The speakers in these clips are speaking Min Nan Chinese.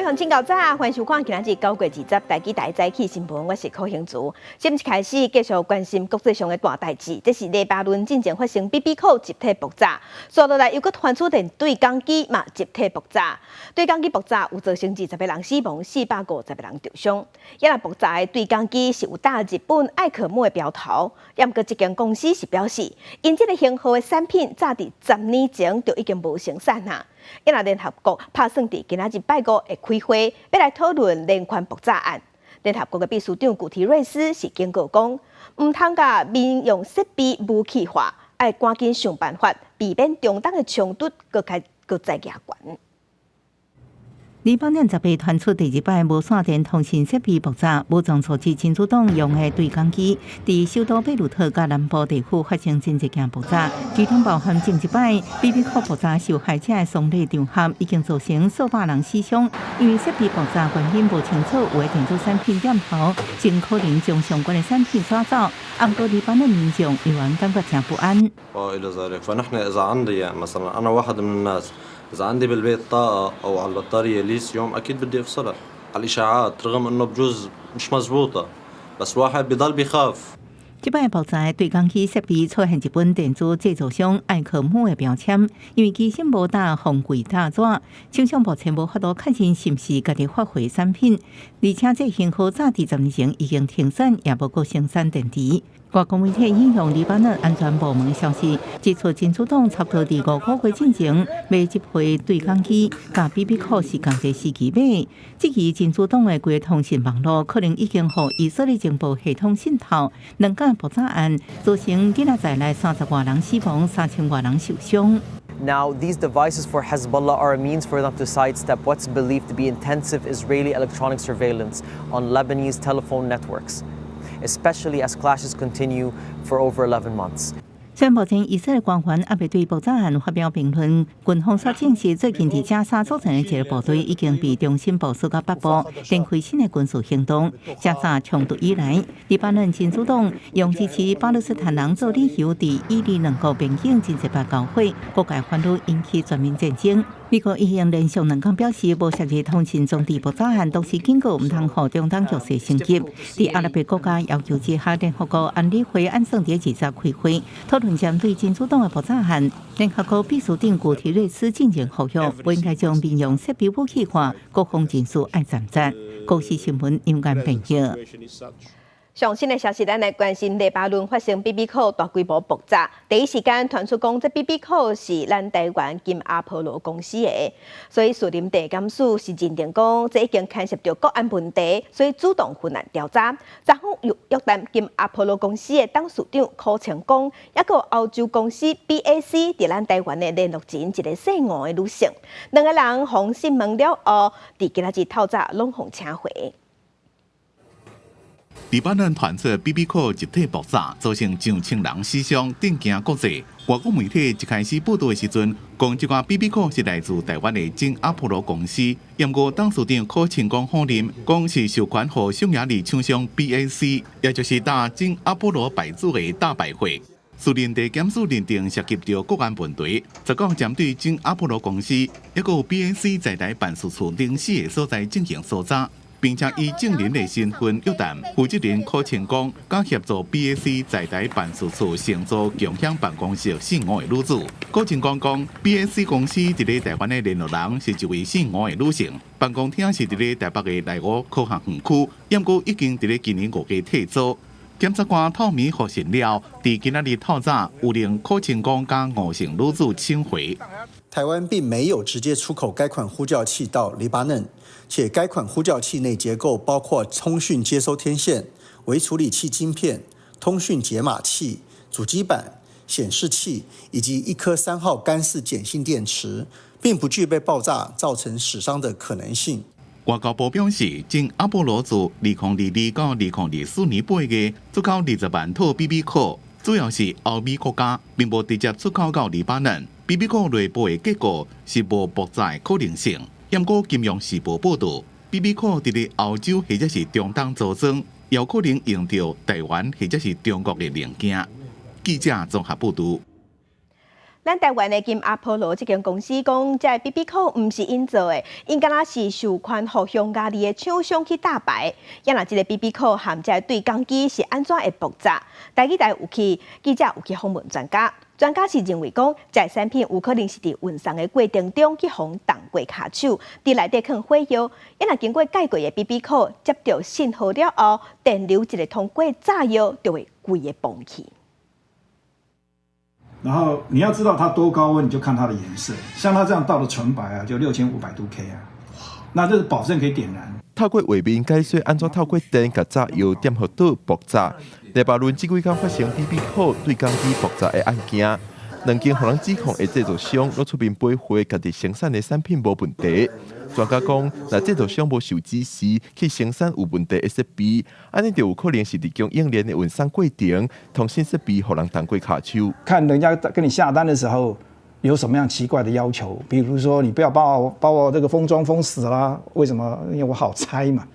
鄉親𠢕早，歡迎收看今仔日9月20台語台早起新聞，我是柯興竹。先開始繼續關心國際上的大代誌，這是黎巴嫩進前發生 BB 扣集體爆炸，紲落來又閣傳出連對講機嘛集體爆炸，對講機爆炸有造成20個人死亡，450個人受傷。抑若爆炸的對講機是有打日本艾可姆的標頭，毋過這間公司是表示，𪜶這个型號的產品早佇10年前就已經無生產啦。抑若聯合國拍算佇今仔日拜五會開會，欲來討論連環爆炸案。聯合國的秘書長古提瑞斯是警告講，毋通共民用設備武器化，愛趕緊想辦法避免中東的衝突閣開閣再加懸。黎巴嫩10日傳出第二擺無線電通訊設備爆炸，武裝組織真主黨用的對講機，佇首都貝魯特佮南部地區發生真濟件爆炸，其中包含前一擺 BB 扣爆炸受害者的喪禮場合，已經造成數百人死傷。因為設備爆炸原因無清楚，有的電子產品點頭，真可能將相關的產品帶走。毋過黎巴嫩民眾依然感覺誠不安。 إذا عندي بالبيت طاقة أو على البطارية ليثيوم أكيد بدي أفصلها. على الإشاعات، رغم إنه بجوز مش مزبوطة، بس الواحد بضل بخاف. 這擺爆炸的對講機設備出現日本電子製造商艾可姆的標籤，因為機身無打防偽貼紙，廠商目前無法度確認是毋是家己發貨產品，而且這型號早佇10年前已經停產，也無閣生產電池。外國媒體引用黎巴嫩安全部門消息，指出真主黨差不多佇5個月進前買這批對講機，佮 BB 扣是仝個時期買。這支真主黨的規個通訊網路可能已經予以色列情報系統滲透。兩件爆炸案造成今仔在內30外人死亡，3000外人受傷。 Now, these devices for Hezbollah are a means for them to sidestep what's believed to be intensive Israeli electronic surveillance on Lebanese telephone networks, especially as clashes continue for over 11 months. 雖然目前以色列官員猶未對爆炸案發表評論，軍方卻證實最近佇加沙作戰的一個部隊已經被重新部署到北部，展開新的軍事行動。加沙衝突以來，黎巴嫩真主黨用支持巴勒斯坦人做理由，佇以黎兩國邊境真濟擺交火，各界煩惱引起全面戰爭。美國已經連續兩工表示，無線電通訊裝置爆炸案，同時警告毋通予中東局勢升級。佇阿拉伯國家要求之下，聯合國安理會按算佇二十開會討論針對真主黨的爆炸案。聯合國秘書長古提瑞斯進前呼籲，不應該將民用設備武器化，各方人士愛站站。公視新聞楊間編譯。上新的消息，咱來關心黎巴嫩發生 BB 扣大規模爆炸。第一時間傳出講，這 BB 扣是咱台灣金阿波羅公司的，所以士林地檢署是認定講，這已經牽涉著國安問題，所以主動分案調查。昨昏又約談金阿波羅公司的董事長柯清光，抑閣歐洲公司 BAC 佇咱台灣的聯絡人一个姓吳的女性，兩个人予訊問了後，佇今仔日透早攏予請回。黎巴嫩傳出 BB 扣集體爆炸，造成上千人死傷，震驚國際。外國媒體一開始報道的時陣，講這款 BB 扣是來自台灣的金阿波羅公司。毋過董事長柯清光否認，講是授權予匈牙利廠商 BAC，也就是打金阿波羅牌子的大敗貨。士林地檢署認定涉及著國安問題，就講針對金阿波羅公司抑閣 BAC 在台辦事處等四个所在進行搜查。並且以證人的身份約談負責人柯清光，佮協助 BAC 在台辦事處承租共享辦公室姓吳的女子。柯清光講，BAC 公司佇咧台灣的聯絡人是一位姓吳的女性，辦公廳是佇咧台北的內湖科學園區，毋過已經佇咧今年5月退租。檢察官透明獲信了，佇今仔日透早有令柯清光佮吳姓女子請回。台灣並沒有直接出口該款呼叫器到黎巴嫩，且該款呼叫器內結構包括通訊接收天線、微處理器晶片、通訊解碼器、主機板、顯示器以及一顆3號乾式鹼性電池，並不具備爆炸造成死傷的可能性。外交部表示，金阿波羅自2022到2024年8月出口20萬套 BB 扣，主要是歐美國家，並無直接出口到黎巴嫩。BB 扣內部的結構是無爆炸的可能性。毋過，金融時報報導，BB 扣佇咧歐洲或者是中東組裝，有可能用著台灣或者是中國的零件。記者綜合報導。咱台灣的金阿波羅這間公司講，這個 BB 扣毋是𪜶做的，𪜶敢若是授權予匈牙利的廠商去搭牌。也若這个 BB 扣和這个對講機是按怎會爆炸？台語台有去記者有去訪問專家，專家是認為講，這個產品有可能是佇運送的過程中去予動過跤手，佇內底囥火藥。也若經過改過的 BB 扣接著信號了後，電流一个通過炸藥就會規个崩去。然後你要知道它多高溫，你就看它的顏色。像它這樣到了純白啊，就6500度 K 啊，那這是保證可以點燃。透過畫面解說，按怎透過電共炸藥點予倒爆炸。黎巴嫩這幾工發生 BB 扣對講機爆炸的案件，兩間予人指控的製造商攏出面駁回，家己生產的產品無問題。專家講，若製造商無受指示去生產有問題的設備，按呢就有可能是佇供應鏈的運送過程，通訊設備予人動過跤手。看人家跟你下單的時候有什麼樣奇怪的要求，比如說你不要把我這個封裝封死啦，為什麼？因為我好拆嘛，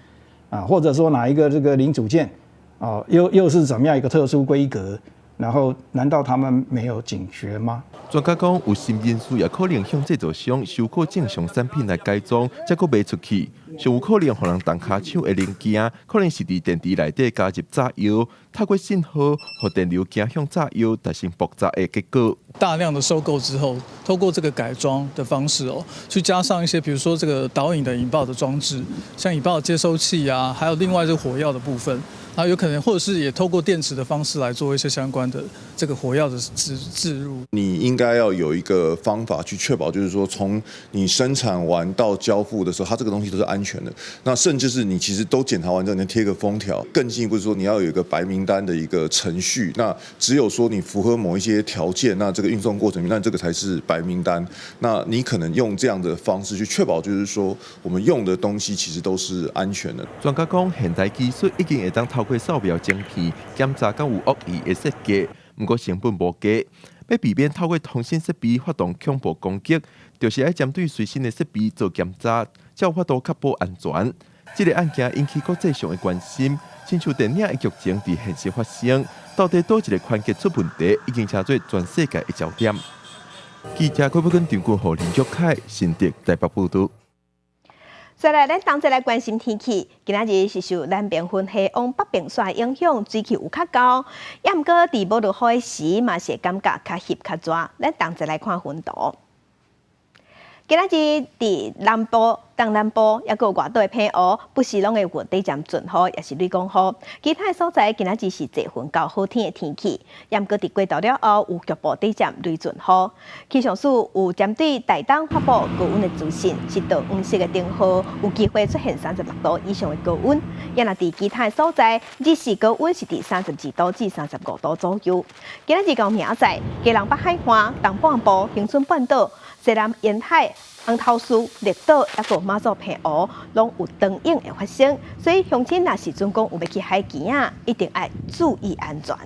啊，或者說哪一個這個零組件，哦，又是怎麼樣一個特殊規格？然後，難道他們沒有警覺嗎？專家講，有心人士也可能向製造商收購正常產品來改裝，才閣賣出去。上有可能予人動跤手的零件，可能是佇電池內底加入炸藥，透過信號，予電流行向炸藥，達成爆炸的結果。大量的收購之後，透過這個改裝的方式哦，去加上一些，比如說這個導引的引爆的裝置，像引爆接收器啊，還有另外這個火藥的部分。啊，有可能，或者是也透過電池的方式來做一些相關的這個火藥的置入。你應該要有一個方法去確保，就是說從你生產完到交付的時候，它這個東西都是安全的。那甚至是你其實都檢查完之後，你貼個封條。更進一步說，你要有一個白名單的一個程序。那只有說你符合某一些條件，那這個運送過程，那這個才是白名單。那你可能用這樣的方式去確保，就是說我們用的東西其實都是安全的。專家講，現代技術已經會當透過掃描晶片檢查敢有惡意的設計，毋過成本無低。欲避免透過通訊設備發動恐怖攻擊，就是愛針對隨身的設備做檢查，才有法度確保安全。這个案件引起國際上的關心，親像電影的劇情佇現實發生，到底佗一个環節出問題，已經成做全世界的焦點。記者郭寶根、張君豪、林玉凱，新竹台北報導。再來，咱同齊來關心天氣。今仔日是受南邊雲系往北邊徙影響，水氣有較厚。也毋過，佇無落雨的時，嘛是會感覺較翕較熱。咱同齊來看雲圖。今仔日佇南部、東南部，抑閣有外島的澎湖，不時攏會有短暫陣雨，抑是雷公雨。其他的所在，今仔日是濟雲到好天的天氣。也毋過佇過晝了後，有局部短暫雷陣雨。氣象署有針對台東發布高溫的資訊，是桃黃色的燈號，有機會出現36度以上的高溫。也若佇其他的所在，日時高溫是佇32度至35度左右。今仔日到明仔載，基隆北海岸、東半部、恆春半島、西南沿海、紅頭嶼、綠島，抑閣馬祖澎湖，攏有長湧會發生，所以鄉親若是準講有欲去海墘仔，一定愛注意安全。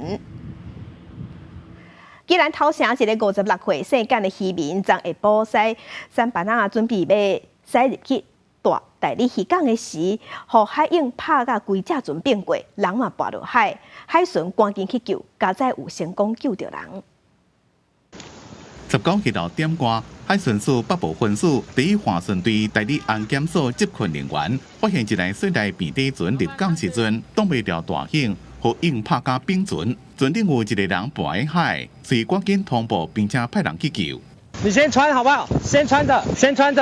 宜蘭頭城一个56歲姓簡的漁民，昨下晡駛舢舁仔準備欲駛入去大大里漁港的時，予海湧拍甲規隻船變過，人嘛跋落海，海巡趕緊去救，佳哉有成功救著人。19日6點外，海巡署北部分署第一帆船隊大里安檢所執勤人員發現一台細台平底船入港時陣，擋袂牢大湧，予湧拍甲反船，船頂有一个人跋佇海，隨趕緊通報並且派人去救。你先穿好不好？先穿著，先穿著。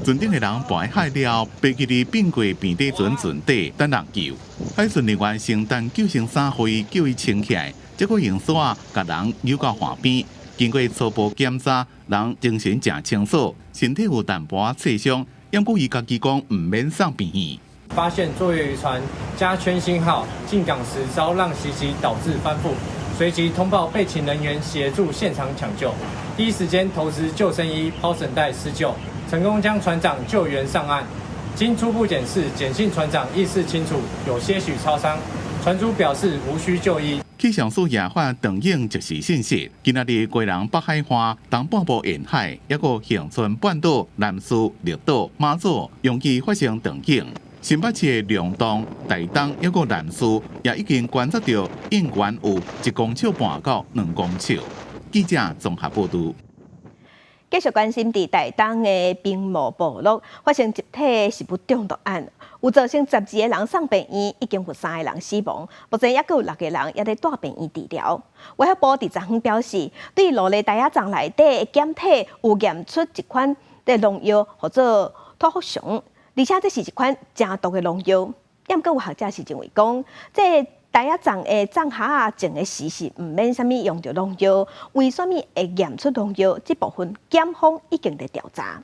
船頂的人跋佇海了，爬起佇變過平底船船底等人救。海巡人員承擔救生衫予伊救伊穿起來，結果用索仔共人扭到岸邊。經過初步檢查，人精神誠清楚，身體有淡薄仔擦傷，毋過伊家己講毋免送病院。發現作業漁船加圈星號進港時遭浪襲擊，導致翻覆，隨即通報備勤人員協助現場搶救，第一時間投擲救生衣、拋繩帶施救，成功將船長救援上岸。經初步檢視，簡姓船長意識清楚，有些許擦傷，船主表示無需就醫。氣象署也發長湧即時信息，今仔日基隆北海岸、東半部沿海，抑閣恆春半島、南勢、綠島、馬祖，容易發生長湧。新北市的龍洞、台東，抑閣南勢，也已經觀測著湧源有1.5公尺到2公尺。記者綜合報導。繼續關心佇台東的平埔部落發生集體食物中毒案，有造成十二个人送病院，已經有三个人死亡，目前猶閣有六个人猶咧蹛病院治療。衛福部佇昨昏表示，對蘆麗袋仔塢內底的檢體有驗出一款的農藥，號做托福松，而且這是一款誠毒的農藥。毋過有學者是認為講，這袋仔塢的種蝦仔種的時是毋免啥物用著農藥，為啥物會驗出農藥？這部分檢方已經佇調查。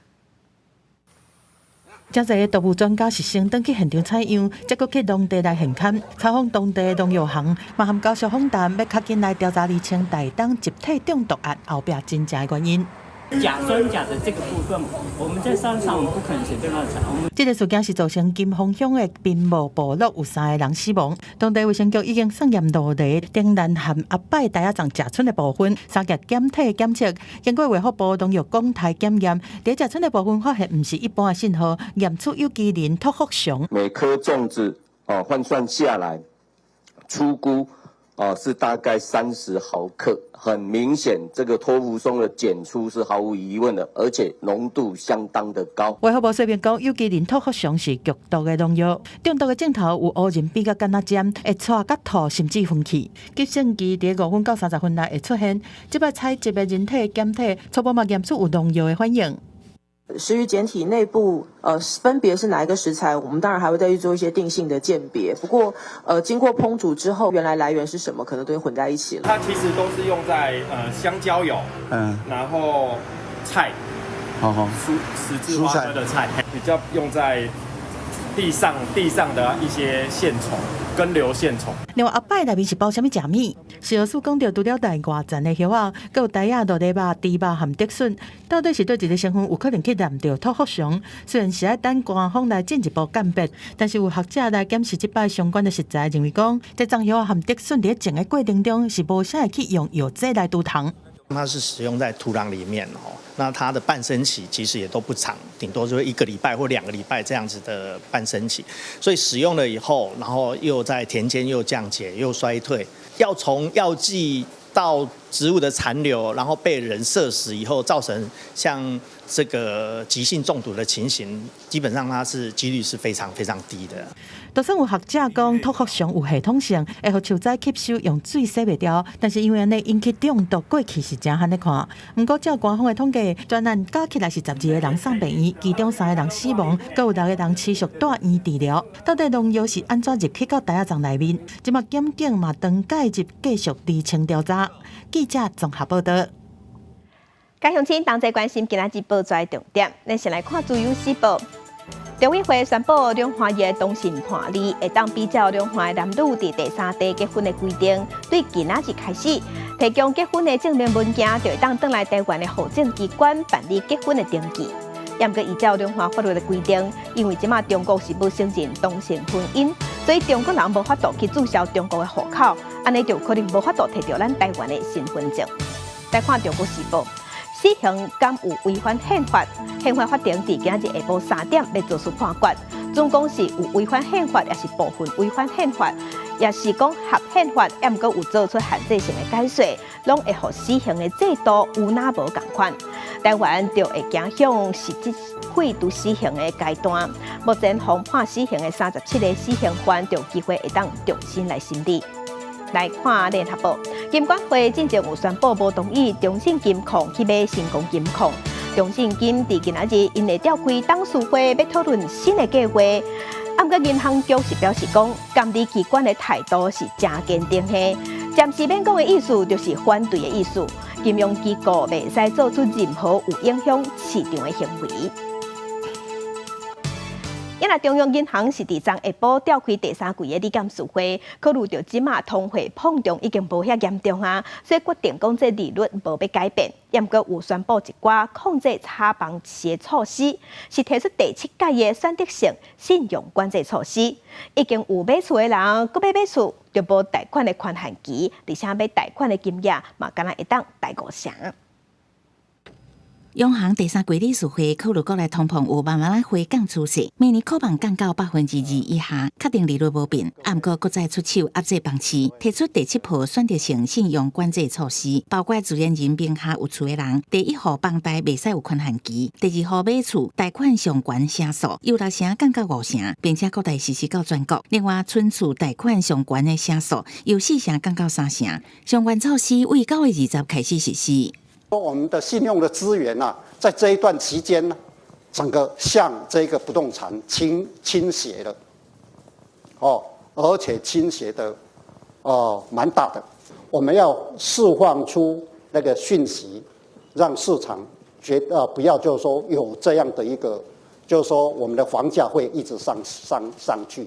誠濟的毒物專家是先轉去現場採樣，才閣去農地來現勘，採訪當地農藥行，嘛含高消防站，欲較緊來調查釐清台東集體中毒案後壁真正的原因。甲酸鉀的這個部分，我們在山上我們不可能隨便亂採。我們這个事件是造成金峰鄉的平埔部落有三个人死亡，當地衛生局已經送驗蘆麗、頂蘭和阿拜袋仔塢食蓀的部分，三個檢體檢測，經過衛福部農藥公台檢驗，佇食蓀的部分發現毋是一般的信號，驗出有機磷托福松。每顆種子哦換算下來，初估哦是大概30毫克，很明顯，這個托福松的檢出是毫無疑問的，而且濃度相當的高。衛福部說明講，有機磷托福松是劇毒的農藥，中毒的症頭有烏仁變甲敢若尖，會掣佮吐，甚至昏去。急性期佇5分到30分內會出現。這擺採集的人體檢體初步嘛驗出有農藥的反應。食魚檢體內部，分別是哪一個食材，我們當然還會再去做一些定性的鑑別。不過，經過烹煮之後，原來來源是什麼，可能都會混在一起了。它其實都是用在香蕉油，然後菜，好好，蔬十字花科的菜，比較用在地上的一些線蟲。根瘤線蟲。另外，阿拜內面是包啥物食物？食藥署講著，除了內外層的葉仔，閣有袋仔、蘆麗肉、豬肉含竹筍，到底是佗一个成分有可能去染著托福松？雖然是愛等官方來進一步鑑別，但是有學者來檢視這擺相關的食材，認為講，這種葉仔含竹筍佇種的過程中是無啥會去用藥劑來除蟲。它是使用在土壤裡面哦，那它的伴生期其實也都不長，頂多就是一個禮拜或2個禮拜這樣子的伴生期。所以使用了以後，然後又在田間又降解又衰退，要從藥劑到植物的殘留，然後被人攝食以後，造成像這個急性中毒的情形，基本上它是幾率是非常非常低的。就算有學者講托福松有系統性，會予樹仔吸收用水洗袂掉，但是因為按呢引起中毒過去是誠罕咧看。毋過照官方的統計，全案加起來是十二个人送病院，其中三个人死亡，閣有六个人持續蹛院治療。到底農藥是按怎入去到袋仔塢內面？這馬檢警嘛當介入繼續釐清調查。記者綜合報道。各鄉親同齊關心今仔日報紙重點，咱先來看《自由時報》。陸委會宣布，兩岸的同性伴侶會當比照兩岸男女佇第三地結婚的規定，對今仔日開始提供結婚的證明文件，就會當轉來台灣的戶政機關辦理結婚的登記。毋過依照兩岸法律的規定，因為這馬中國是無承認同性婚姻，所以中國人無法度去註銷中國的戶口，按呢就可能無法度提著咱台灣的身份證。來看《中國時報》。死刑敢有違反憲法？憲法法庭佇今仔日下晡3點欲做出判決。總共是有違反憲法，抑是部分違反憲法，抑是講合憲法，抑毋過有做出限制性的解釋，攏會予死刑的制度有若無仝款。台灣就會走向實質廢除死刑的階段。目前，予判死刑的37个死刑犯，就有機會會當重新來審理。來看聯合報，金管會進前有宣布無同意中信金控去買成功金控。中信金佇今仔日𪜶會召開董事會，欲討論新的計劃。啊，毋過銀行局是表示講，監理機關的態度是誠堅定的，暫時免講的意思就是反對的意思。金融機構袂使做出任何有影響市場的行為。因為中央銀行是佇昨下晡召開第三季的理監事會，考慮著這馬通貨膨脹已經無遐嚴重啊，所以決定講這利率無欲改變。毋過有宣布一寡控制炒房市的措施，是提出第七屆的選擇性信用管制措施。已經有買厝的人，閣欲買厝，就無貸款的寬限期，而且欲貸款的金額嘛，敢若會當貸五成。央行第三季理事會考慮國內通膨有慢慢仔回降趨勢，明年可望降到2%以下，確定利率無變。毋過閣再出手壓制房市，提出第七波選擇性信用管制措施，包括自然人名下有厝的人，第一戶房貸袂使有寬限期，第二戶買厝貸款上懸成數由六成降到五成，並且擴大實施到全國。另外，新厝貸款上懸的成數由四成降到三成，相關措施為9月20開始實施。我們的信用的資源啊，在這一段期間呢，整個向這個不動產傾斜了，哦，而且傾斜的哦蠻大的。我們要釋放出那個訊息，讓市場覺得不要就是說有這樣的一個，就是說我們的房價會一直上去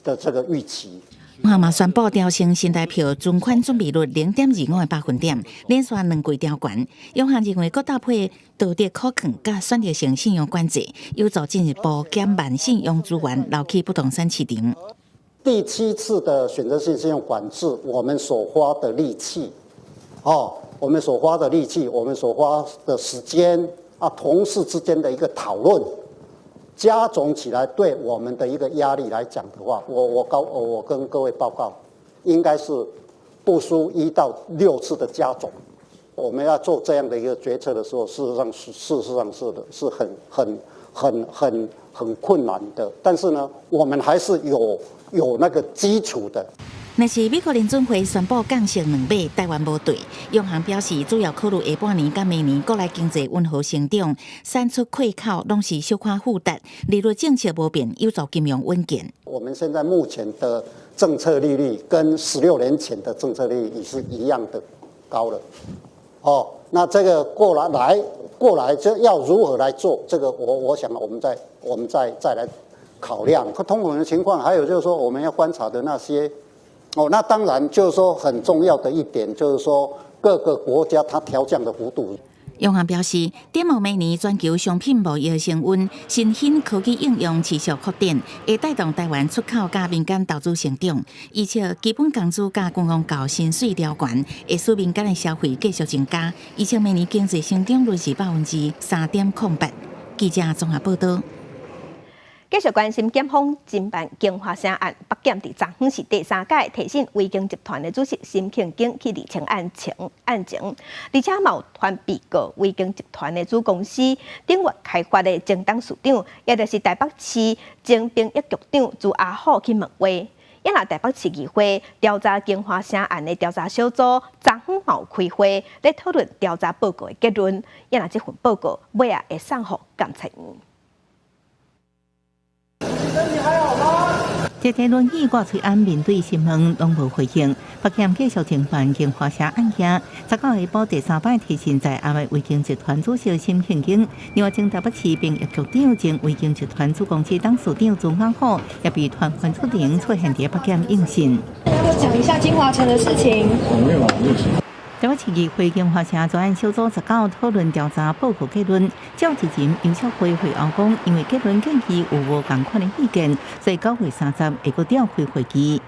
的這個預期。央行嘛宣布調升新台票存款準備率0.25個百分點，連續兩季調懸。央行認為閣搭配道德考量佮選擇性信用管制，有助進一步減慢信用資源流去不動產市場。第七次的選擇性信用管制，我們所花的力氣，哦，我們所花的力氣，我們所花的時間啊，同事之間的一個討論。加總起來，對我們的一個壓力來講的話，我跟各位報告，應該是不輸1到6次的加總。我們要做這樣的一個決策的時候，事實上是的，是很很很很很困難的。但是呢，我們還是有那個基礎的。若是美國聯準會宣布降息兩碼，台灣無綴。央行表示，主要考慮下半年佮明年國內經濟溫和成長，產出缺口攏是小可負擔，利率政策無變，有助金融穩健。我們現在目前的政策利率跟16年前的政策利率也是一樣的高了。哦，那這個過來就要如何來做？這個我想我們再來考量通膨的情況，還有就是說我們要觀察的那些。哦，那當然就是說很重要的一點，就是說各個國家它調降的幅度。央行表示，展望明年全球商品貿易升溫，新興科技應用持續擴展，會帶動台灣出口佮民間投資成長。而且基本工資佮軍公教薪水調懸，會使民間的消費繼續增加。預測明年經濟成長率是3.08%。記者綜合報道。繼續關心檢方偵辦京華城案，北檢佇昨昏是第三擺提審維京集團的主席沈慶京去釐清案情案情，而且嘛有傳被告維京集團的子公司鼎越開發的前董事長，也就是台北市前兵役局長朱阿虎去問話。也若台北市議會調查京華城案的調查小組，昨昏嘛有開會咧討論調查報告的結論。也若這份報告尾仔會送予監察院。身體還好嗎？這台輪椅掛喙罨面對審問，攏無回應。北檢繼續偵辦京華城案件，19下晡第三擺提審在押的維京集團主席沈慶京，另外前台北市兵役局長前維京集團子公司董事長朱阿虎也被傳喚出庭出現佇北檢應訊。要不要講一下京華城的事情？沒有，沒有。台北市議會京華城專案小組19討論調查報告結論，召集人游錫堃會後講，因為結論建議有無仝款的意見，所以9月30會閣召開會議。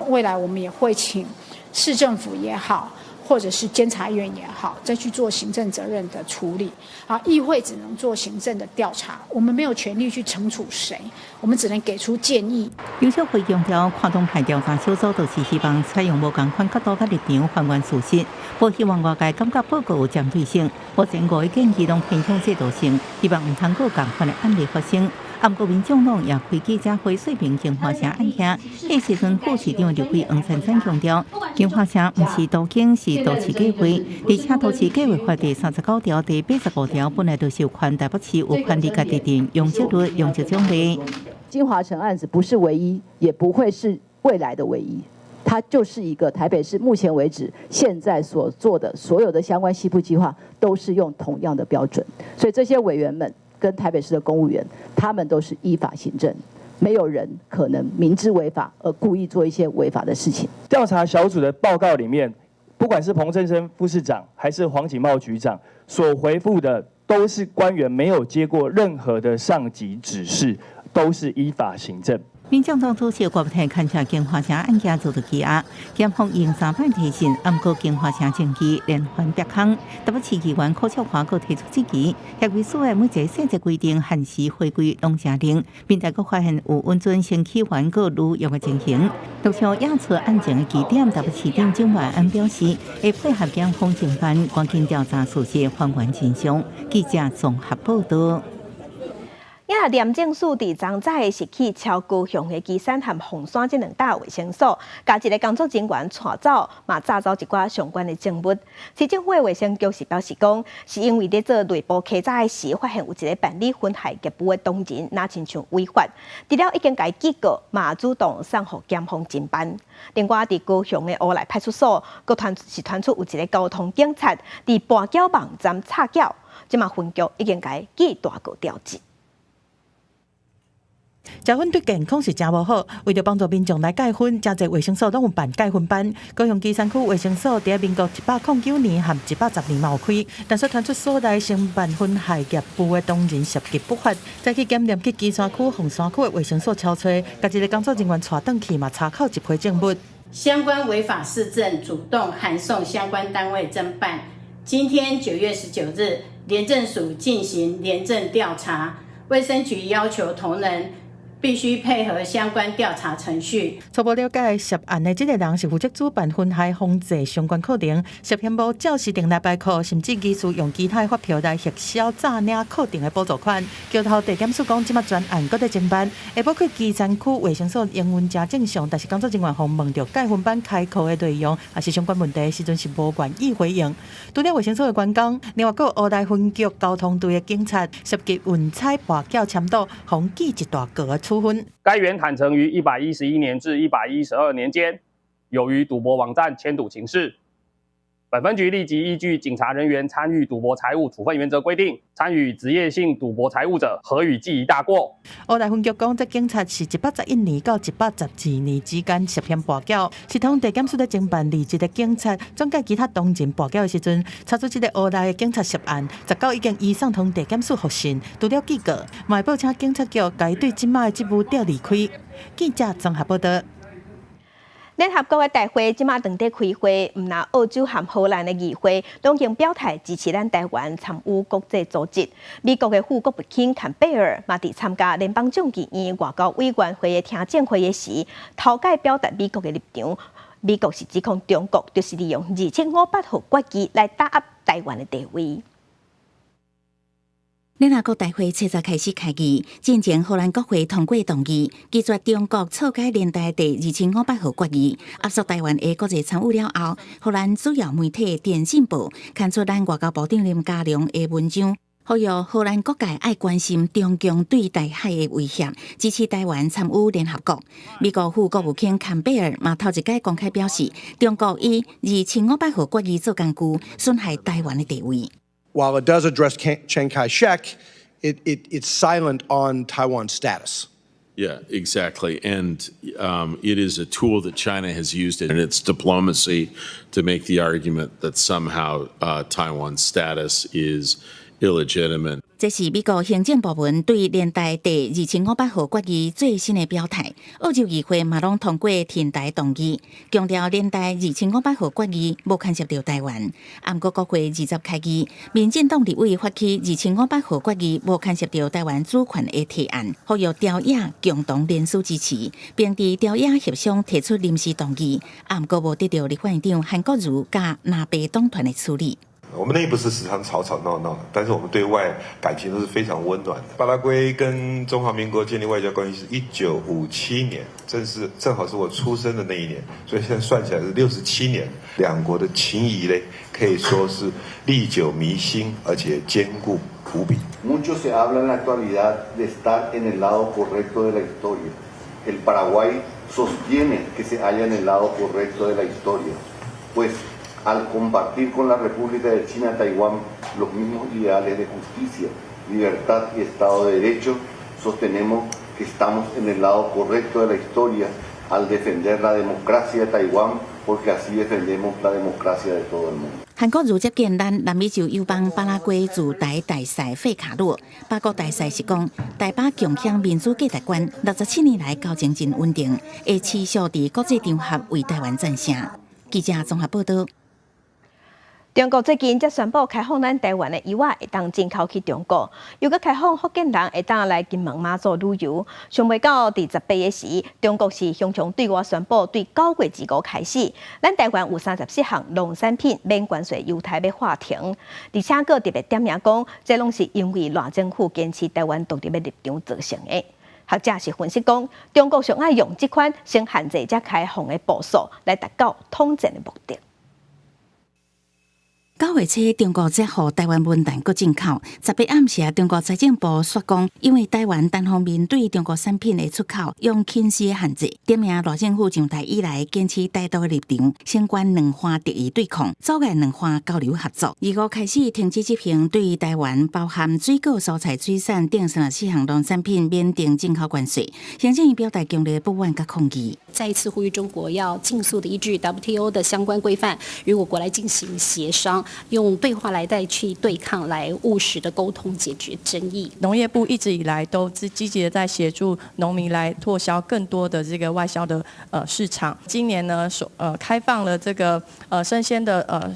未來我們也會請市政府也好，或者是監察院也好，再去做行政責任的處理。啊，議會只能做行政的調查，我們沒有權力去懲處誰，我們只能給出建議。游錫堃強調，跨黨派調查小組就是希望採用無仝款角度佮立場還原事實，無希望外界感覺報告有針對性。目前五個建議攏偏向制度性，希望毋通閣有仝款的案例發生。啊，毋過民眾黨也開記者會說明京華城案件，彼時陣副市長立委黃珊珊強調，京華城毋是都更，是都市計劃，而且都市計劃法第39條、第85條本來就是有權台北市有權利家己定容積率、容積獎勵。京華城案子不是唯一，也不會是未來的唯一，它就是一個台北市目前為止現在所做的所有的相關西部計劃，都是用同樣的標準，所以這些委員們跟台北市的公務員，他們都是依法行政，沒有人可能明知違法而故意做一些違法的事情。調查小組的報告裡面，不管是彭振聲副市長還是黃錦茂局長所回覆的，都是官員沒有接過任何的上級指示，都是依法行政。民進黨主席郭台勘查京華城案件遭到羈押，檢方用三擺提訊，毋過京華城證據連番逼空。台北市議員柯巧華閣提出質疑，協議書的每一个細節規定限時回歸攏誠靈，並且閣發現有允准選區員閣履約的情形。就像亞出案情的起點，台北市長蔣萬安表示，會配合檢方偵辦，趕緊調查事實，還原真相。記者綜合報道。也廉政署佇昨早是去敲高雄的旗山和鳳山這兩搭衛生所，共一个工作人員帶走，嘛詐走一寡相關的證物。市政府的衛生局是表示講，是因為咧做內部稽查的時，發現有一个辦理分害業務的同仁，若親像違法，除了已經共伊警告，嘛主動送予檢方偵辦。另外，佇高雄的烏來派出所，閣傳是傳出有一个交通警察佇跋筊網站詐繳，這馬分局已經共伊記大過調職。食薰對健康是誠無好，為著幫助民眾來戒薰，誠濟衛生所攏有辦戒薰班。高雄旗山區衛生所佇民國109年和110年嘛有開，但是傳出所內承辦薰害業務的同仁涉及不法，再去檢驗去旗山區、鳳山區的衛生所敲揣，共一个工作人員帶轉去嘛，查扣一批證物。相關違法事證主動函送相關單位偵辦。今天9月19日，廉政署進行廉政調查，衛生局要求同仁必須配合相關調查程序。初步了解，涉案的這个人是負責主辦薰害防治相關課程，涉嫌無照時程來排課，甚至疑似用其他的發票來核銷詐領課程的補助款。橋頭地檢署講，這馬專案閣佇偵辦，下晡去旗山區衛生所營運誠正常，但是工作人員予問著戒薰班開課的內容，抑是相關問題時陣是無願意回應。除了衛生所的員工，另外閣有烏來分局交通隊的警察涉及運彩跋筊簽賭，予記一大過的處分。該員坦承於111年至112年間，有於賭博網站簽賭情事。本分局立即依據警察人員參與賭博財物處分原則規定，參與職業性賭博財物者，核予記一大過。烏來分局講，這警察是111年到112年之間涉嫌跋筊，系統地檢署咧偵辦離職的警察，轉介其他同仁跋筊的時陣，查出這个烏來的警察涉案，19已經移送通地檢署複訊，除了記過，嘛會報請警察局，共伊對這馬的職務調離開。記者綜合報道。聯合國的大會這馬正佇開會，毋但澳洲和荷蘭的議會攏已經表態支持咱台灣參與國際組織。美國的副國務卿坎貝爾嘛佇參加聯邦眾議院外交委員會的聽證會的時，頭擺表達美國的立場。美國是指控中國就是利用2758號決議來打壓台灣的地位。聯合國大會七十開始開議，進前荷蘭國會通過動議，拒絕中國錯改聯大第2758號決議，壓縮台灣的國際參與了後，荷蘭主要媒體《電信報》刊出咱外交部長林佳龍的文章，呼籲荷蘭各界愛關心中共對台海的威脅，支持台灣參與聯合國。美國副國務卿坎貝爾嘛頭一擺公開表示，中國以2758號決議做工具，損害台灣的地位。 While it does address Chiang Kai-shek, it's silent on Taiwan's status. Yeah, exactly. And it is a tool that China has used in its diplomacy to make the argument that somehow Taiwan's status is illegitimate. 這是美國行政部門對聯大第2758號決議最新的表態。澳洲議會嘛攏通過挺台動議，強調聯大2758號決議無牽涉著台灣。毋過國會20開議，民進黨立委發起2758號決議無牽涉著台灣主權的提案，呼籲朝野共同聯署支持，並佇朝野協商提出臨時動議。毋過無得到立法院長韓國瑜佮藍白黨團的處理。我們內部是時常吵吵鬧鬧，但是我們對外感情都是非常溫暖的。巴拉圭跟中華民國建立外交關係是1957年，正好是我出生的那一年，所以現在算起來是67年。兩國的情誼呢，可以說是歷久彌新，而且堅固無比。 Mucho se habla en la actualidad de estar en el lado correcto de la historia. El Paraguay sostiene que se halla en el lado correcto de la historia, pues al compartir con la República de China Taiwán los mismos ideales de justicia, libertad y Estado de Derecho, sostenemos que estamos en el lado correcto de la historia Al defender la democracia de Taiwán, porque así defendemos la democracia de todo el mundo. 韓國瑜接見咱南美洲友邦巴拉圭駐台大使費卡洛，巴國大使是講，台巴共享民主價值觀，67年來交情真穩定，會持續佇國際場合為台灣贊聲。記者綜合報道。中國最近才宣布開放咱台灣的油仔會當進口去中國，又閣開放福建人會當來金門馬祖旅遊。想袂到佇18日時，中國是雄雄對外宣布，對9月25開始，咱台灣有34項農產品免關稅優待欲喊停，而且閣特別點名講，這攏是因為賴政府堅持台灣獨立的立場造成的。學者是分析講，中國上愛用這款先限制才開放的步數來達到統戰的目的。9月初，中國才予台灣文旦閣進口。18暗時啊，中國財政部說講，因為台灣單方面對中國產品的出口用輕視的限制，點名賴政府上台以來堅持台獨的立場，相關兩岸敵意對抗，阻礙兩岸交流合作。25開始停止執行對台灣包含水果、蔬菜、水產等34項農產品免徵進口關稅。行政院表達強烈不滿佮抗議，再一次呼籲中國要盡速的依據 WTO 的相關規範，與我國來進行協商。用對話來代替對抗，來務實的溝通解決爭議。農業部一直以來都是積極的在協助農民來拓銷更多的這個外銷的市場。今年呢，所開放了這個生鮮的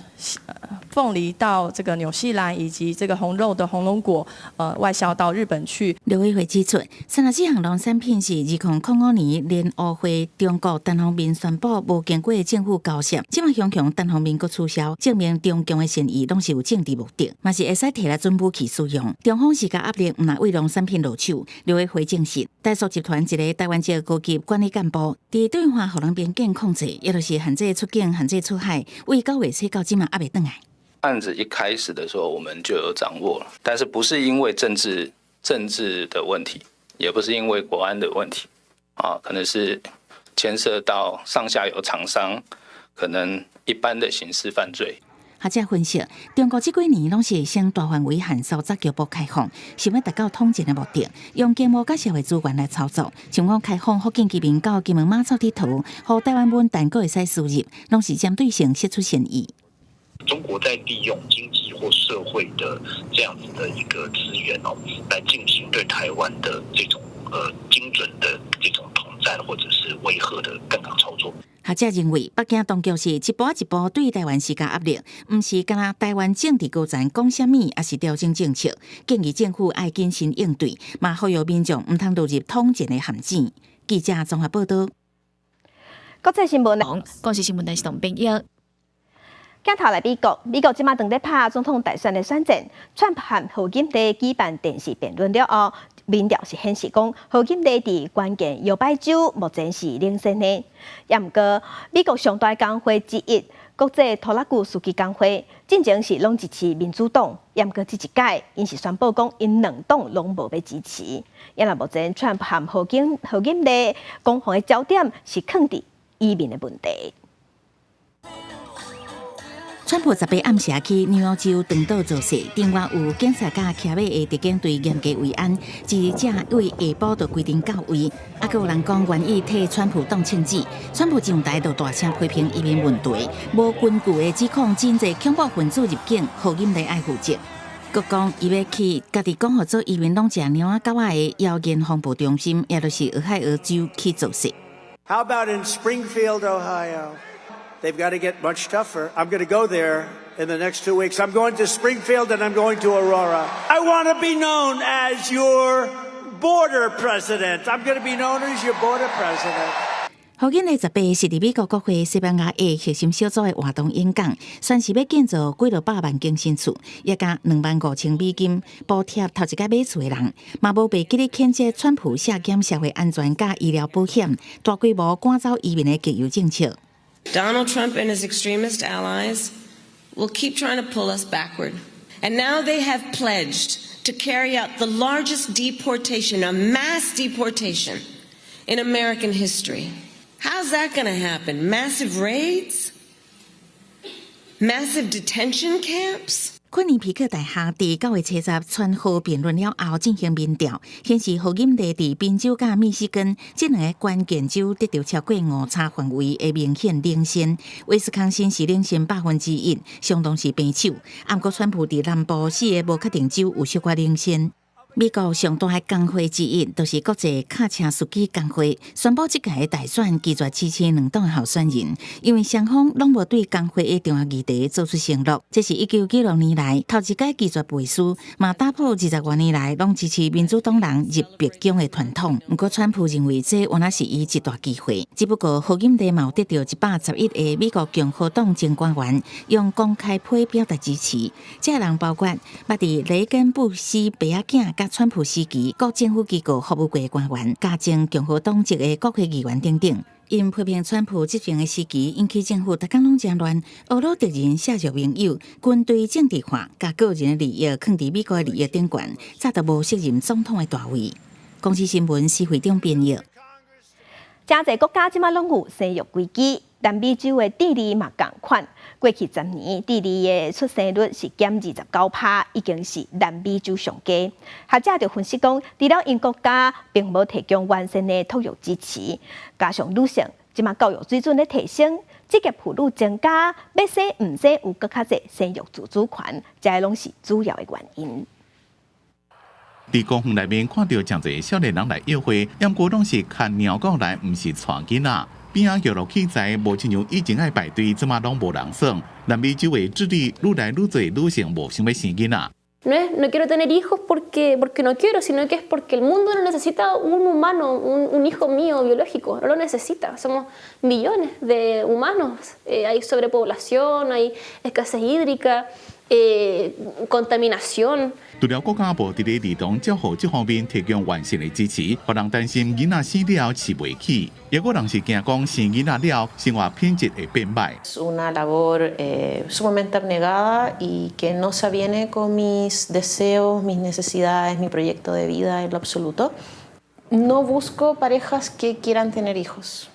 鳳梨到這個紐西蘭，以及這個紅肉的紅龍果外銷到日本去。陸委會指出，34項農產品是2005年聯奧會中國單方面宣布無經過政府交涉，這馬雄雄單方面閣取消，證明中共的善意攏是有政治目的，嘛是會使提來準武器使用。中方施加壓力，毋但對農產品落手。陸委會證實，台塑集團一个台灣籍高級管理幹部，佇對岸予人邊境控制，也就是限制出境、限制出海，為9月初到這馬猶未轉來。案子一開始的時候，我們就有掌握了，但是不是因為政治的問題，也不是因為國安的問題，啊，可能是牽涉到上下游廠商，可能一般的刑事犯罪。學者分析，中國這幾年攏是先大範圍限縮，才局部開放，想欲達到統戰的目的，用經貿佮社會資源來操作。像講開放福建居民到金門馬祖𨑨迌，予台灣文旦閣會使輸入，攏是針對性釋出善意。中國在利用經濟或社會的這樣子的一個資源哦，來進行對台灣的這種精準的這種統戰或者是威嚇的槓桿操作。學者認為，北京當局是一步一步對台灣施加壓力，毋是干焦台灣政治高層講啥物，抑是調整政策。建議政府愛謹慎應對，嘛呼籲民眾毋通落入統戰的陷阱。記者綜合報道。國際新聞，公視新聞台是董編譯。鏡頭來美國，美國這馬正咧拍總統大選的選戰，川普和賀錦麗舉辦電視辯論了後，民調是顯示講賀錦麗佇關鍵搖擺州目前是領先的。也毋過，美國上大工會之一國際拖拉機司機工會，進前是攏支持民主黨，也毋過這一擺，𪜶是宣布講𪜶兩黨攏無欲支持。也若目前川普和賀錦麗攻防的焦點是囥佇移民的問題。川普18暗時去紐約州長島造勢，另外有警察佮騎馬的特警隊嚴格維安，支持者對下晡就規定到位。啊，閣有人講願意替川普擋槍子。川普上台就大聲批評移民問題，無根據的指控真濟恐怖分子入境，賀錦麗愛負責。閣講伊欲去家己講予做移民攏食貓仔狗仔的謠言風暴中心，也就是俄亥俄州去造勢。 How about in Springfield, Ohio? They've got to get much tougher. I'm going to go there in the next 2 weeks. I'm going to Springfield and I'm going to Aurora. I want to be known as your border president. I'm going to be known as your border president. 賀錦麗18是佇美國國會西班牙語核心小組的活動演講，宣示欲建造幾落百萬間新厝，也加25,000美金補貼頭一擺買厝的人，嘛無袂記得譴責川普削減社會安全佮醫療保險，大規模趕走移民的極右政策。 Donald Trump and his extremist allies will keep trying to pull us backward. And now they have pledged to carry out the largest deportation, a mass deportation in American history. How's that going to happen? Massive raids? Massive detention camps? 昆尼皮克大學佇9月70川賀辯論了後進行民調，顯示賀錦麗佇賓州佮密西根這兩个關鍵州得著超過誤差範圍的明顯領先，威斯康辛是領先1%，相當是平手。毋過川普佇南部四个無確定州有小可領先。美國上大的工會之一，就是國際卡車司機工會，宣布這屆的大選拒絕支持兩黨候選人，因為雙方攏無對工會的重要議題做出承諾。這是1996年來頭一擺拒絕背書，嘛打破20外年來攏支持民主黨人入白宮的傳統。毋過，川普認為這原來是伊一大機會。只不過，賀錦麗嘛有得著111個美國共和黨前官員用公開批表達支持，這人包括捌佇雷根、布希爸仔囝佮川普時期各政府機構服務過的官員，佮前共和黨籍的國會議員等等。𪜶批評川普執政的時期，引起政府逐工攏誠亂，呵咾敵人削弱盟友，軍隊政治化，共個人的利益囥佇美國的利益頂懸，早就無適任總統的大位。公視新聞施會長編譯。誠濟國家這馬攏有生育危機，南美洲的智利嘛仝款。過去10年，智利的出生率是減29%，已經是南美洲上低。學者就分析講，除了𪜶國家並無提供完善的托育支持，加上女性這馬教育水準咧提升，職業婦女增加，欲生毋生有閣較濟生育自主權，這攏是主要的原因。佇公園內面看著誠濟少年人來約會，毋過攏是牽貓狗來，毋是帶囡仔。邊仔娛樂器材無親像以前愛排隊，這馬攏無人耍。南美洲的智利愈來愈濟女性無想欲生囡仔。 No es no quiero tener hijos porque no quiero, sino que es porque el mundo no necesita un humano, un hijo mío biológico, no lo necesita. Somos millones de humanos, hay sobrepoblación, hay escasez hídrica, contaminación. 除了國家無佇咧兒童照護這方面提供完善的支持，予人擔心囡仔生了飼袂起，也有人是驚講生囡仔了生活品質會變䆀。 Es una labor sumamente abnegada y que no se aviene con mis deseos, mis necesidades, mi proyecto de vida en lo absoluto. No busco parejas que quieran tener hijos,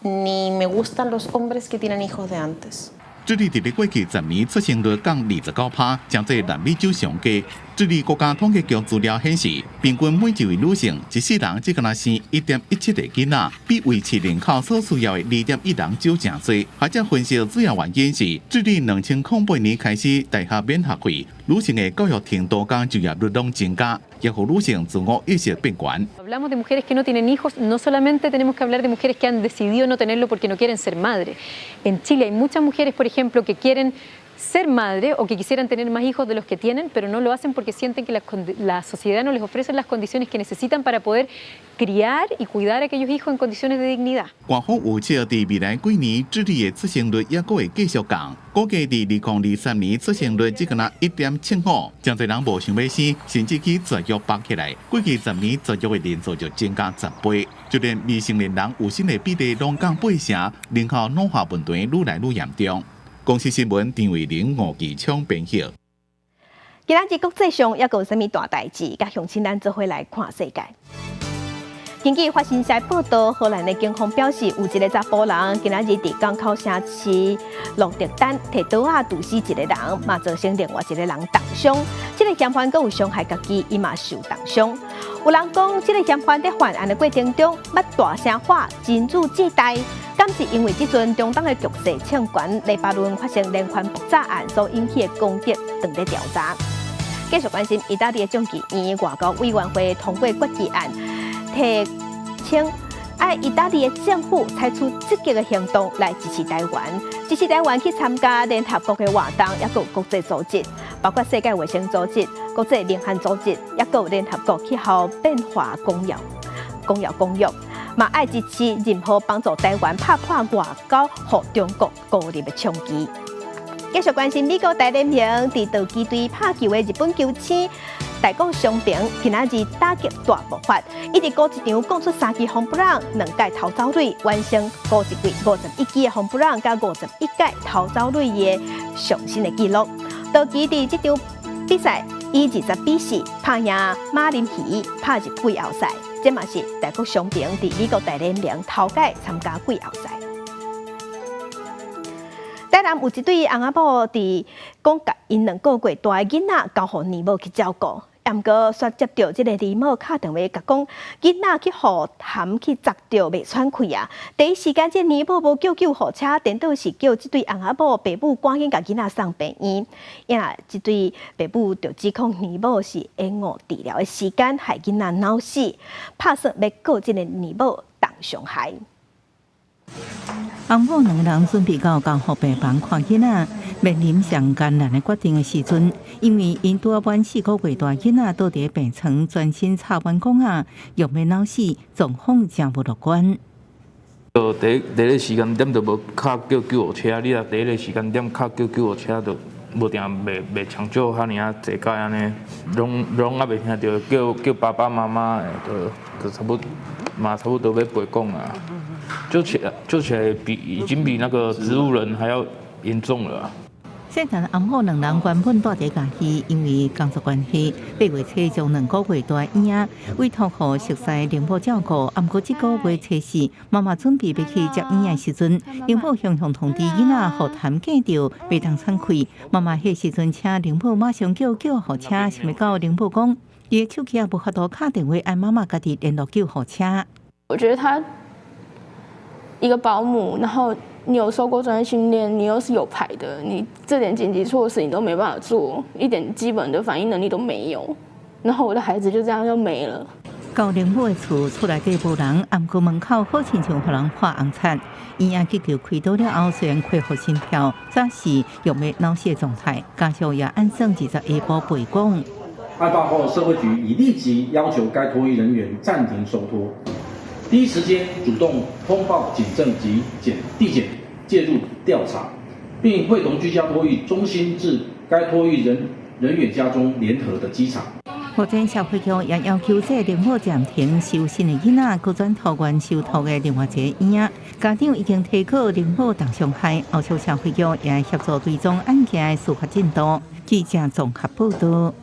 ni me gustan los hombres que tienen hijos de antes. 智利佇咧過去10年出生率降29%，誠濟南美洲上低。智利國家統計局資料顯示，平均每一位女性一世人只敢若生1.17個囡仔，比維持人口所需要的2.1人少誠濟。學者分析主要原因是智利2008年開始大學免學費，女性的教育程度佮就業率攏增加，也予女性自我意識變懸。 Hablamos de mujeres que no tienen hijos, no solamente tenemos que hablar de mujeres que han decidido no tenerlo porque no quieren ser madre. En Chile hay muchas mujeres, por ejemplo, que quieren ser madre o que quisieran tener más hijos de los que tienen, pero no lo hacen porque sienten que la sociedad no les ofrece las condiciones que necesitan para poder criar y cuidar a aquellos hijos en condiciones de dignidad. 官方預測，佇未來幾年，智利的出生率猶閣會繼續降，估計佇2023年出生率只敢若1.75，誠濟人無想欲生，甚至去絕育縛起來。過去10年絕育的人數就增加10倍，就連未成年人有生的比例攏降8成，人口老化問題愈來愈嚴重。公視新聞張慧玲、吳繼昌編譯。今仔日國際上猶閣有啥物大代誌？佮鄉親咱做伙來看世界。根據法新社報道，荷蘭的警方表示，有一个查埔人今仔日佇港口城市鹿特丹提刀仔毒死一个人，嘛造成另外一个人重傷。這个嫌犯閣有傷害家己，伊嘛受重傷。有人講，這个嫌犯佇犯案的過程中，捌大聲喊真主至大，敢是因為這陣中東的局勢衝懸，黎巴嫩發生連環爆炸案所引起的攻擊，正佇調查。繼續關心意大利的眾議院外交委員會通過決議案，提請愛意大利的政府採取積極的行動來支持台灣，支持台灣去參加聯合國的活動，抑閣有國際組織，包括世界衛生組織、國際能源組織，抑閣有聯合國氣候變化公約，嘛愛支持任何幫助台灣拍破外交予中國孤立的衝擊。繼續關心美國大聯盟佇道奇隊拍球的日本球星大谷翔平，今仔日打擊大爆發，伊佇五一場攻出三支轟布朗，兩蓋頭走壘，完成50季51支的轟布朗，佮51蓋頭走壘的上新的紀錄。道奇佇這場比賽以20比4拍贏馬林魚，拍入季後賽。這嘛是大谷翔平佇美國大聯盟頭擺參加季後賽。台南有一對翁仔某佇講共𪜶2個月大的囡仔交予奶母去照顧，毋過煞接著這个奶母敲電話共講，囡仔去予痰去砸著，袂喘氣啊！第一時間，這奶母無叫救護車，顛倒是叫這對翁仔某爸母趕緊共囡仔送病院。呀，這對爸母就指控奶母是延誤治療的時間，害囡仔腦死，拍算欲告這个奶母重傷害。翁某兩个人準備到監護病房看囡仔，面臨上艱難的決定的時陣，因為𪜶拄仔滿4個月大囡仔倒佇病床，全身插滿管仔，欲欲腦死，狀況誠無樂觀。就第一第一个時間點就無敲叫救護車，你若第一个時間點敲叫救護車，就無定袂袂搶救遐爾仔濟擺按呢，攏攏猶未聽著叫叫爸爸媽媽的，就就差不嘛差不多欲陪講啊。救起來，救起來比已經比那個植物人還要嚴重了。細漢翁某兩人原本住佇嘉義，因為工作關係，8月初將2個月大嬰仔委託予熟似奶母照顧。毋過這個月初四，媽媽準備欲去接嬰仔時陣，奶母雄雄通知囡仔予痰哽著，袂當喘氣。媽媽彼時陣請奶母馬上叫救護車，想袂到奶母講，伊的手機也無法度敲電話，愛媽媽家己聯絡救護車。我覺得他一個保姆，然後你有受過專業訓練，你又是有牌的，你這點緊急措施你都沒辦法做，一點基本的反應能力都沒有，然後我的孩子就這樣就沒了。到奶母的厝，厝內底無人，毋過門口好親像予人畫紅漆。醫院急救開刀了後，雖然恢復心跳，暫時欲欲腦死的狀態，家屬也按算20下晡陪講。案發後，社會局已立即要求該托育人員暫停收托。第一時間主動通報警政及檢地檢介入調查，並會同居家托育中心至該托育人人員家中聯合的稽查。目前社會局也要求這個奶母暫停收新的囡仔，閣轉托原受託的另外一个嬰仔。家長已經提告奶母重傷害，後續社會局也協助追蹤案件的司法進度。記者綜合報導。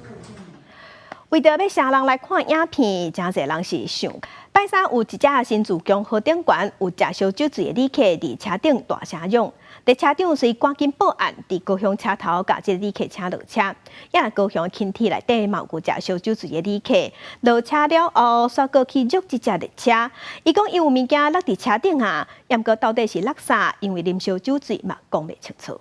為著欲誰人來看影片，誠濟人是想。拜三有一隻新自強號頂懸有食燒酒醉的旅客佇車頂大聲嚷，列車長隨趕緊報案，佇高雄車頭共這个旅客請落車。也高雄輕鐵內底嘛有食燒酒醉的旅客，落車了後，煞閣去辱這隻列車。伊講伊有物件落佇車頂啊，毋過到底是落啥？因為啉燒酒醉嘛，講袂清楚。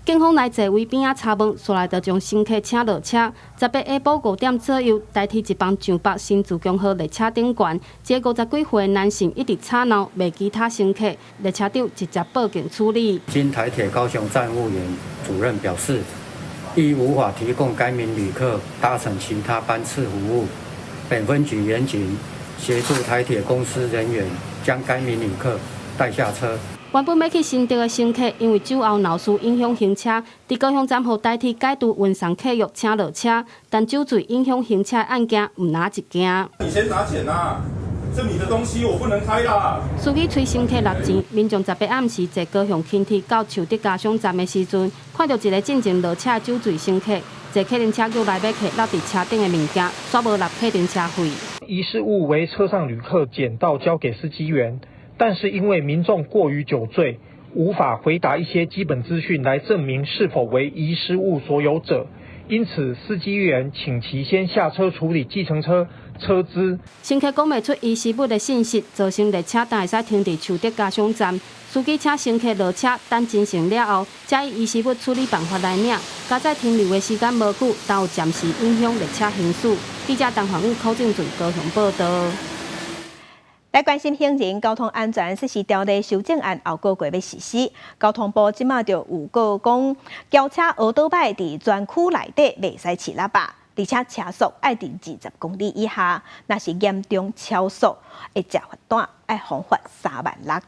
警方來座位邊仔查問，紲來就將乘客請落車。18下晡5點左右，台鐵一班上北新自強號列車頂懸，這個50幾歲的男性一直吵鬧，罵其他乘客，列車長直接報警處理。經台鐵高雄站務員主任表示，亦無法提供該名旅客搭乘其他班次服務。本分局員警協助台鐵公司人員將該名旅客帶下車。原本欲去新竹的乘客，因為酒後鬧事影響行車，佇高雄站予台鐵解除運送客約請落車，但酒醉影響行車的案件毋但一件。你先拿錢啦，這你的東西我不能開啦。司機催乘客納錢，民眾18暗時坐高雄輕鐵到樹德嘉賞站的時陣，看著一个進前落車的酒醉乘客，坐客運車叫來欲摕落佇車頂的物件，煞無納客運車費。遺失物為車上旅客撿到交給司機員。但是因為民眾過於酒醉，無法回答一些基本資訊來證明是否為遺失物所有者，因此司機員請其先下車處理計程車車資。乘客講袂出遺失物的信息，造成列車但會使停佇樹德嘉賞站。司機請乘客落車等真相了後，才以遺失物處理辦法來領。加載停留的時間無久，但有暫時影響列車行駛。記者陳宏宇、柯正俊高雄報導。來關心行人交通安全實施條例修正案後個月欲實施，交通部這馬就有告講，轎車、歐多擺佇專區內底袂使飼喇叭，而且車速愛佇20公里以下，若是嚴重超速，會食罰單，愛罰款3萬6。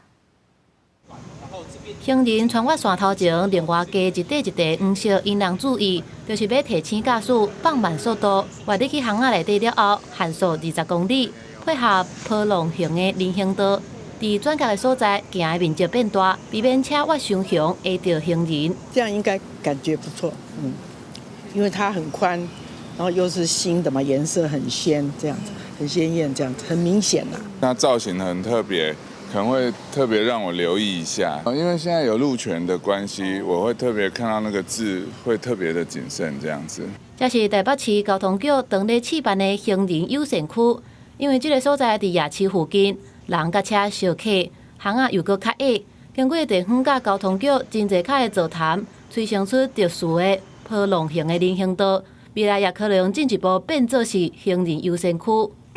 行人穿越線頭前，另外加一塊一塊黃色引人注意，就是欲提醒駕駛放慢速度。外入去巷仔內底了後，限速20公里。配合波浪形的人行道，佇轉角的所在，行的面積變大，避免車越傷雄會著行人。這樣應該感覺不錯，因為它很寬，然後又是新的嘛，顏色很鮮，這樣子很鮮豔，這樣子很明顯啦。那造型很特別，可能會特別讓我留意一下，因為現在有路權的關係，我會特別看到那個字，會特別的謹慎這樣子。這是台北市交通局當咧試辦的行人優先區，因為這个所在佇夜市附近，人佮車相剋，巷仔又閣較狹。經過地方佮交通局真濟跤的座談，催生出特殊的波浪形的人行道，未來也可能進一步變做是行人優先區。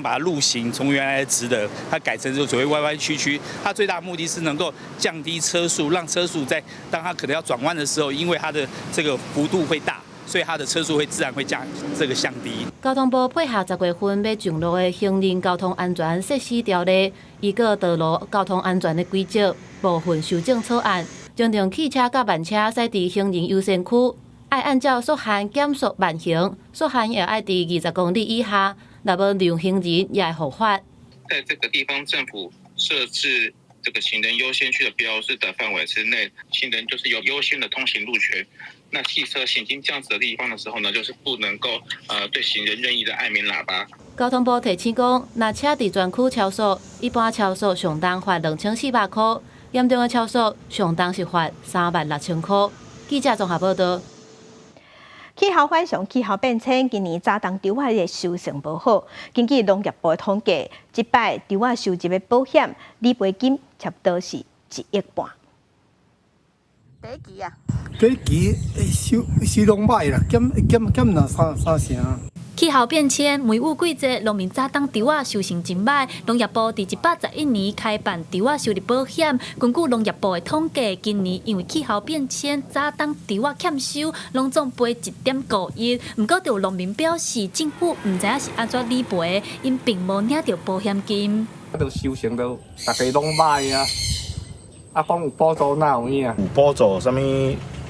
把路型從原來的直的，它改成就所謂彎彎曲曲，它最大的目的是能夠降低車速，讓車速在當它可能要轉彎的時候，因為它的這個幅度會大。所以它的車速會自然會降，這個降低。交通部配合10月份欲上路的行人交通安全設施條例，依據道路交通安全的規則部分修正草案，將定汽車佮慢車駛佇行人優先區，愛按照速限減速慢行，速限也愛佇20公里以下，若無讓行人也會伏法。在這個地方政府設置這個行人優先區的標示的範圍之內，行人就是有優先的通行路權。那汽車行經這樣子的地方的時候呢，就是不能夠對行人任意的按鳴喇叭。交通部提醒講，若車佇專區超速，一般超速上重罰2400箍，嚴重的超速上重是罰3萬6千箍。記者綜合報道。氣候反常、氣候變遷，今年早冬稻仔的收成無好。根據農業部的統計，這擺稻仔收入的保險理賠金差不多是1.5億。第一期啊？第一期收收攏歹啦，減減減兩三三成。氣候變遷，梅雨季節，農民早冬稻仔收成真䆀。農業部佇111年開辦稻仔收入保險。根據農業部的統計，今年因為氣候變遷，早冬稻仔欠收，攏總賠1.5億。毋過，就有農民表示，政府毋知影是按怎理賠，𪜶並無領著保險金。啊，都收成都大家攏䆀啊！啊，講有補助哪有影？有補助啥物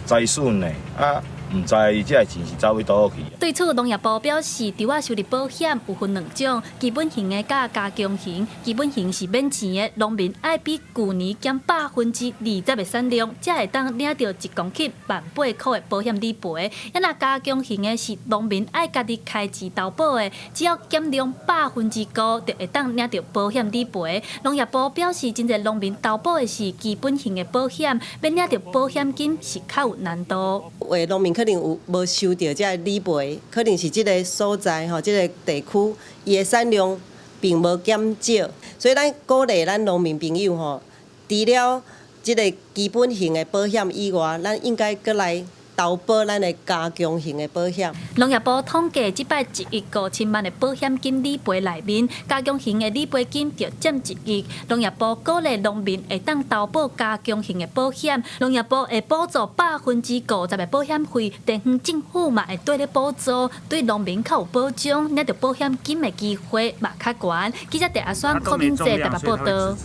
災損的啊？毋知這个錢是走去佗去。對此，農業部表示，稻仔收入保險有分兩種，基本型的佮加強型。基本型是免錢的，農民愛比舊年減20%的產量，才會當領著1公頃18,000箍的保險理賠。啊，若加強型的是農民愛家己開錢投保的，只要減量5%，就會當領著保險理賠。農業部表示，真濟農民投保的是基本型的保險，欲領著保險金是較有難度。有的農民可能有無收著這个理賠，可能是這个所在吼，這个地區伊的產量並無減少，所以咱鼓勵咱農民朋友吼，除了這个基本型的保險以外，咱應該閣來投保咱的加強型的保險。農業部統計，這擺1億5千萬的保險金理賠內面，加強型的理賠金就佔1億。農業部鼓勵農民會當投保加強型的保險，農業部會補助50%的保險費，地方政府嘛會綴咧補助，對農民較有保障，領著保險金的機會嘛較懸。記者鄭阿雙、柯敏哲台北報道。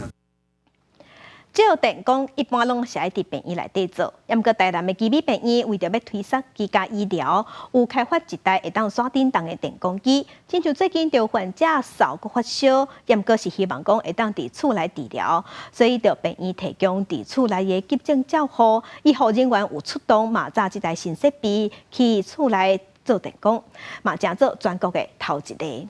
照電工一般攏是愛佇病院內底做，毋過台南的旗美病院為著欲推捒居家醫療，有開發一台會當線頂動的電工機。親像最近著患者嗽閣發燒，毋過是希望講會當佇厝內治療，所以著病院提供佇厝內的急症照護，醫護人員有出動嘛，載這台新設備去厝內做電工，嘛成做全國的頭一个。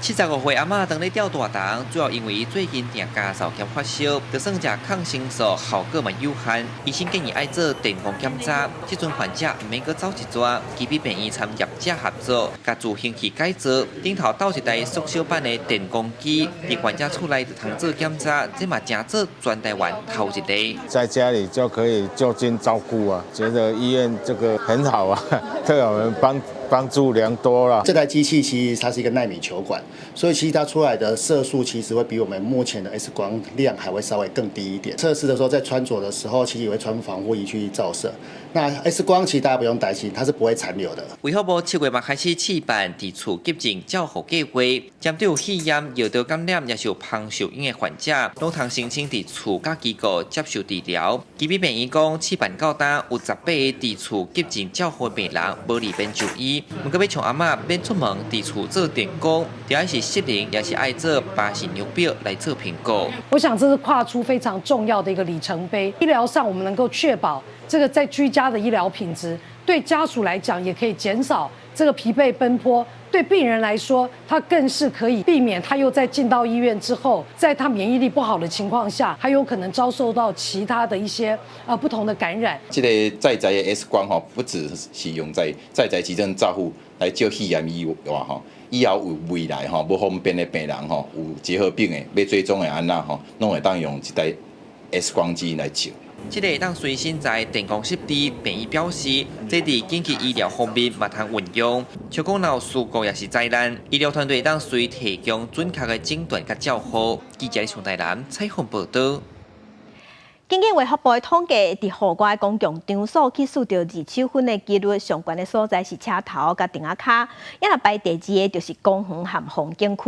75歲阿嬤當咧吊大銅，主要因為伊最近定咳嗽兼發燒，就算食抗生素效果嘛有限，醫生建議愛做電工檢查。這陣患者毋免閣走一逝，旗美病院參業者合作，共助行器改造，頂頭斗一台縮小版的電工機，佇患者厝內就通做檢查，這嘛成做全台灣頭一个。在家裡就可以就近照顧啊，覺得醫院這個很好啊，對我們幫助良多了。這台機器其實它是一個奈米球管，所以其實它出來的射速其實會比我們目前的 X 光量還會稍微更低一點。測試的時候，在穿着的時候，其實也會穿防護衣去照射。那 X 光其實大家不用擔心，它是不會殘留的。衛福部7月嘛開始試辦佇厝急症照護計劃，針對有肺炎、尿道感染，抑是有芳受影的患者，攏通申請佇厝佮機構接受治療。旗美病院講，試辦到今有18個佇厝急症照護病人無利便就醫，毋過欲像阿嬤免出門佇厝做電工，著愛是失能，抑是愛做巴氏量表來做評估。我想這是跨出非常重要的一個里程碑。醫療上，我們能夠確保這個在居家的醫療品質，對家屬來講也可以減少這個疲憊奔波。對病人來說，他更是可以避免他又再進到醫院之後，在他免疫力不好的情況下，還有可能遭受到其他的一些不同的感染。這個在宅的 X 光吼，不只是用在在宅急症照護來照肺炎以外吼，以後有未來吼無方便的病人吼，有結核病的欲追蹤的按怎吼，攏會當用這台 X 光機來照。這個會當隨身在電光設備，病院表示，這佇緊急醫療方面嘛通運用。像講若有事故抑是災難，醫療團隊會當隨提供準確的診斷佮照護。記者上台南採訪報導。根據衛福部的統計，佇戶外公共場所去拾著二手薰的幾率上懸的所在是車頭佮亭仔跤，抑若排第二个就是公園和風景區。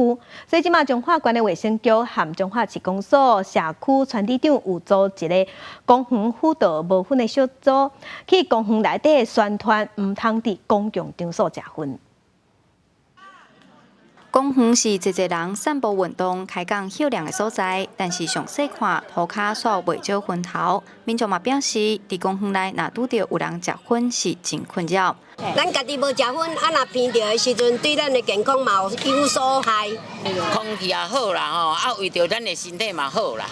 所以這馬彰化縣的衛生局和彰化市公所社區村里長有組一個公園輔導無薰的小組，去公園內底宣傳，毋通佇公共場所食薰。公園是濟濟人散步、運動、開講歇涼的所在，但是詳細看塗跤煞袂少薰頭。民眾嘛表示，佇公園內若拄著有人食薰是真困擾。咱家己無食薰，啊若鼻著的時陣，對咱的健康嘛有所害。空氣也好啦吼，啊為著咱的身體嘛好啦，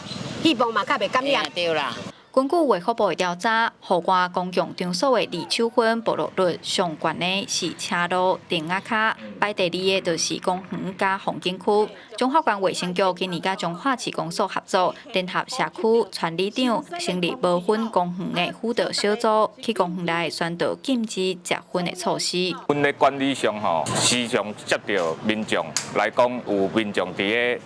希望嘛較袂感染。對啦。根據衛福部的調查，戶外公共場所的二手薰暴露率上懸的是車路、亭仔跤，排第二个就是公園佮風景區。彰化縣衛生局今年佮彰化市公所合作，聯合社區村里長成立無薰公園的輔導小組，去公園內宣導禁止食薰的措施。薰的管理上吼，時常接著民眾來講，有民眾佇咧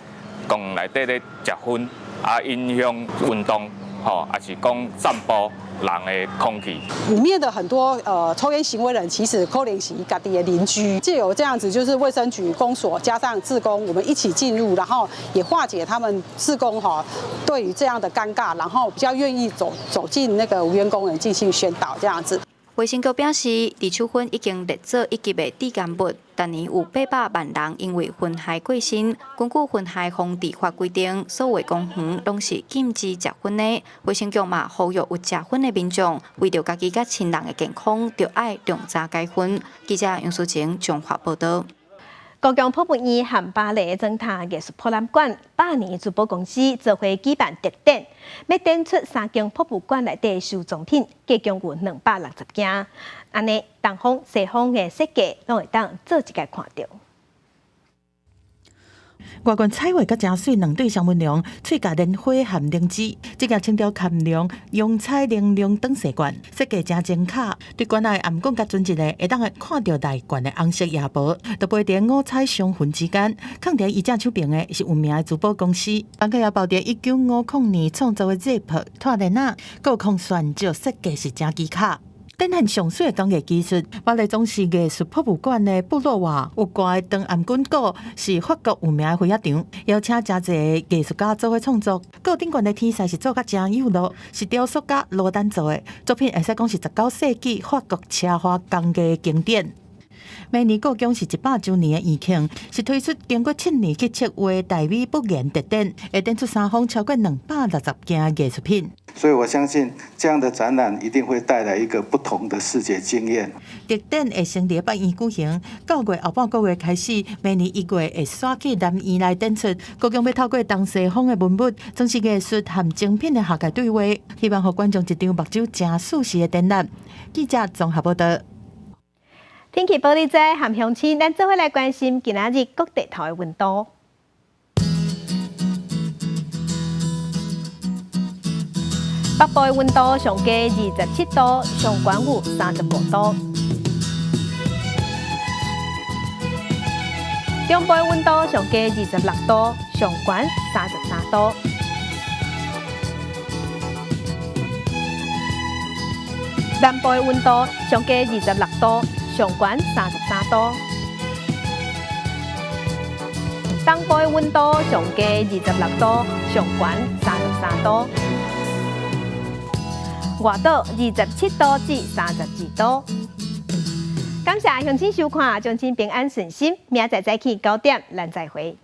公園內底咧食薰，啊影響運動。吼，抑是講散步人的空氣。裡面的很多抽菸行為人，其實可能是家己的鄰居，藉由這樣子，就是衛生局、公所加上志工，我們一起進入，然後也化解他們志工哈對於這樣的尷尬，然後比較願意走進那個無煙公園進行宣導這樣子。衛生局表示，二手薰已經列做一級的致癌物，逐年有800萬人因為薰害過身。根據薰害防治法規定，所有公園攏是禁止食薰的。衛生局嘛呼籲有食薰的民眾，為著家己佮親人的健康，著愛量早戒薰。記者楊淑晴彰化報導。故宮博物院和巴黎總塔藝術博覽館百年珠寶公司做伙舉辦特展，欲展出三間博物館內底收藏品，計共有260件。按呢，東方西方的設計攏會當做一擺看著。外觀彩畫佮誠媠兩對雙門龍，喙頰蓮花和靈芝，這件清朝乾隆用彩玲瓏當世冠，設計誠精巧。對館內頷頸佮準一个，會當會看著內館的紅色夜袍，就飛佇五彩雙雲之間。囥佇伊正手爿的是有名的珠寶公司，包括也包佇1950年創造的 Zip 拖鏈仔，閣有空旋石設計是誠奇巧。展現上媠的工藝技術，巴黎總是藝術博物館的布洛瓦有掛的長頷頸鼓是法國有名的飛仔場，邀請誠濟藝術家做伙創作。閣頂懸的天使是做甲誠有路，是雕塑家羅丹做的作品，會使講是19世紀法國奢華工藝的經典。明年故宮是100週年的院慶，是推出經過7年去策劃大美不言特展，會展出三方超過260件藝術品。所以我相信這樣的展覽一定會帶來一個不同的視覺經驗。特展會先佇北院舉行，9月後半個月開始，明年1月會徙去南院來展出。故宮欲透過東西方的文物、裝飾藝術和精品的學界對話，希望予觀眾一場目睭誠舒適的展覽。記者綜合報導。天氣報你知，和鄉親，咱做伙來關心今仔日各地頭的溫度。北部的溫度上低27度，上懸有35度。中部的溫度上低26度，上懸33度。南部的溫度上低26度，上懸33度。東部的溫度上低26度，上懸33度。外島27度至32度。感謝鄉親收看，祝親平安順心。明仔載早起9點，咱再會。